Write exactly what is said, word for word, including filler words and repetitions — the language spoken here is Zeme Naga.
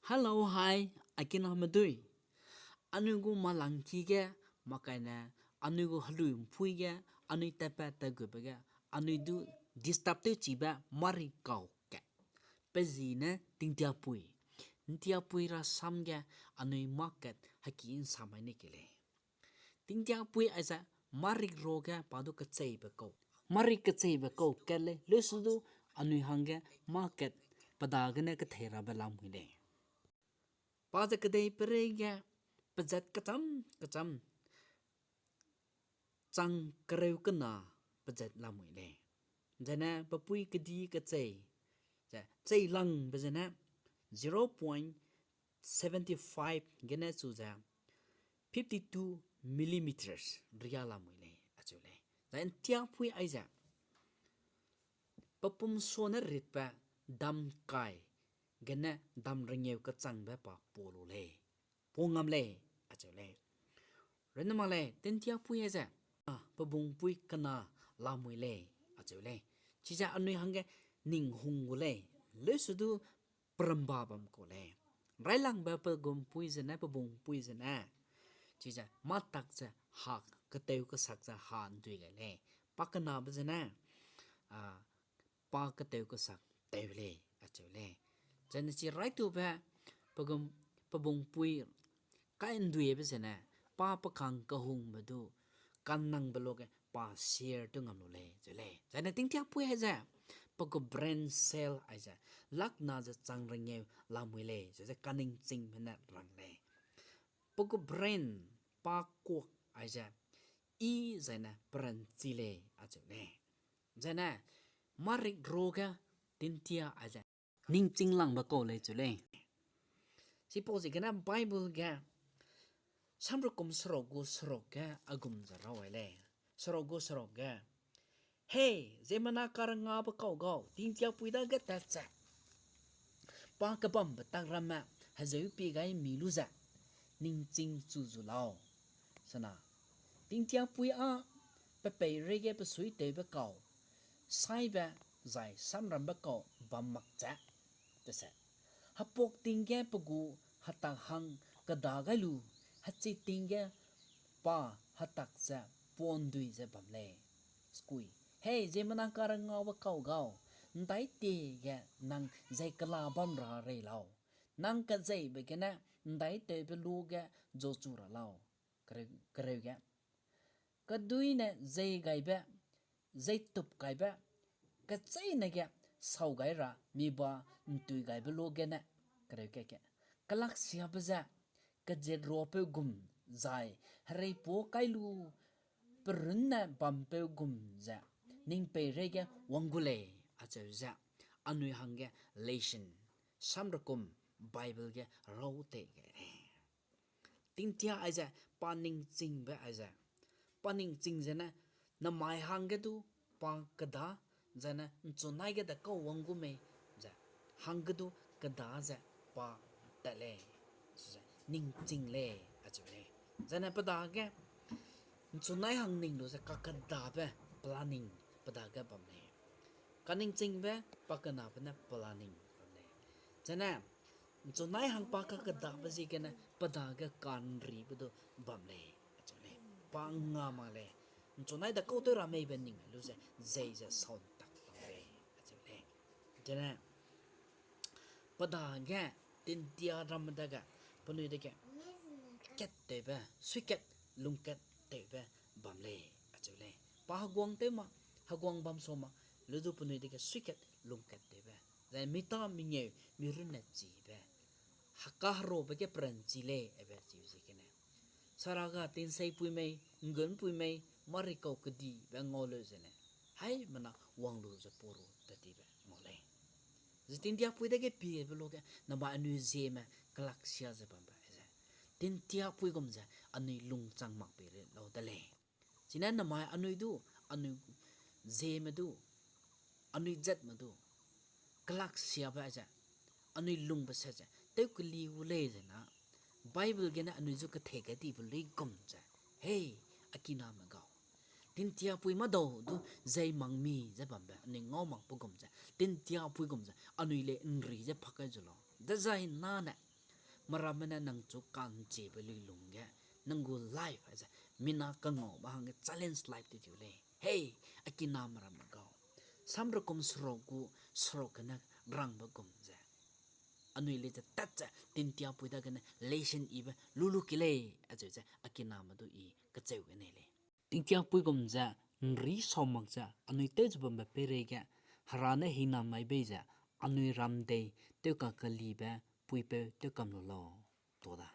Hello, hi, a kiname dui. Anui gu malangki ge, makaine, anui gu helui mpui ge, anui tatpat tatgube ge, anui du disturb tewchibe mari kau kat. Pe zi ne tingtiapui. Ntiapui rasam ge anui mâ kat heki nsa mai ne ke lei. Tingtiapui aize marik ro ge pa du kecheibe kau. Marik kecheibe kau kat lei, lesu du anui hangge mâ kat pe dagene kethei rabe lamui lei. Pa ze kedei pereige pezat kecham kecham chang kereu kena pezat lamui lei. Zene pe pui kedi kechei, ze cheilangbe zene zero point seventy five gene chu ze fifty two millimeters ria lamui lei, acheu lei. Zai ntiapui aize pe pum sua ne ritbe dam kai gene dam rengeu kechangbe pa pau lu lei. Pau ngam lei, acheu lei. Runne mak lei, tingtiapui aize, a, pe bungpui kena lamui lei, acheu lei. Chize anui hangge ning hung gu lei, lesu du peramba bam kau lei. Railangbe pe gumpui zene, pe bungpui zene. Chize mâ tak ze ha, ketew kesak ze ha ndui gai lei. Pa kenabe zene, a, pa ketew kesak tew lei, acheu lei. Zene chi raitube, pe gum-, pe bungpui kai nduibe zene, pa pe kang kehungbe du, kannangbe luage pa share tew ngam lu lei, cheu lei. Zene tingtiapui aize, pe gu brain cell aize, lakna ze chang rengeu lamui lei, ze kaningchingbe ne rang lei. Pe gu brain, pa kuak aize, i zene peranchi lei, acheu lei. Zene, marik ro ge tingtia aize ningching langbe kau lei cheu lei. Chipau ziegene Bible ge, Samrekum seruk gu seruk ge a gum ze raw ai lei. Seruk gu seruk ge, Hei, ziemmena karengabe kau gau, tingtiapui dage tat ze pa kebambe tak ramme hezeu pie gai mi lu ze, ningching chu zu lau. Sena, tingtiapui â pe peireige pe suitewbe kau, saibe zai samrambe kau bam mak ze, tese, hepuak ting ge pe gu hetak hang keda gai lu, hechi ting ge pa hetak ze puandui ze bam lei. Skui, Hei, ziemmena karengabe kau gau, ’ndaitie ge nang zei kela bam ra rei lau. Nang kezeibe gene ’ndaitewbe lu ge zuachu ra lau. Kereu, kereu ge, Kedui ne zei gaibe, zei tup gaibe, kecheîne ge sau gai ra mi ba ’ntui gaibe lu gene, kereu ke ke, kelaksiabe ze, kezit ruapeu gum zai, hereipuâ kai lu, perunne bampeu gum ze, ning peireige wang gu lei, acheu ze, anui hangge lesson, Samrekum Bible ge raw tei gai lei. Tingtia aize, pa ningchingbe aize. Pa ningching zene, namai hangge du, pa keda, zene, ’nchunai ge dekau wang gu mei, ze, hangge du keda ze, pa tat lei, ze, ningching lei, acheu lei. Zene pe dage, ’nchunai hang ning lu ze kakedabe planning pe dage bam lei. Kaningchingbe, pa kenabe ne planning bam lei. Zene, ’nchunai hang pa kakedabe ziegene pe dage ka'nribe du bam lei, acheu lei. Pa nga mak lei. ’Nchunai dekau tew ra meibe ning lu ze, zei ze sau ’ntak bam lei, acheu lei. Zene, pe dage tingtia ramme dage, penui dage, kat tewbe, suikat, lungkat tewbe bam lei, acheu lei. Pa heguang tew mak, heguang bam sa mak, lu du penui dage suikat, lungkat tewbe. Zai mita mengeu, mi runne chibe. Heka herobe ge peranchi lei, ebe chibe ziegene. Saraga tinsei pui mei, ’nggun pui mei, mari kau kedibe ngau leu zene. Haimena wang lu ze pau ru tat tibe ngau lei. Ze tingtiapui dage piebe luge, namai anui zieme kelaksia ze bambe ze. Tingtiapui gum ze anui lungchang mak pei lau de lei. Chine namai anui du, anui zieme du, anui zatme du, kelaksiabe ze, anui lungbe se ze, tew keli gu lei ze na, Bible gene anui zu kethei gai dibe luigum ze, hei, a kiname gau. Tingtiapui mâdau du zei mang mi ze bambe, anui ngau mak pe gum ze, tingtiapui gum ze, anui le ’nri ze pak kai zu lau. Dezai nane, meramme ne nang chu ka'nchibe luilung ge, nang gu life aize, mina kangau ba hangge challenge life te tiu lei. Hei, a kiname ramme gau. Sam rekum seruk gu seruk gene rangbe gum ze, anui le ze tat ze, tingtiapui dagene lesson ibe lulu ki lei, acheu ze a kiname du i kacheu gene lei. Tingtiapui gum ze, nri sau mak ze, anui tew ze bambe peireige, Hera ne hingnam mai bei ze, anui ram dei, tewka kelibe, puipeu tewkam lu lau, tuâ da.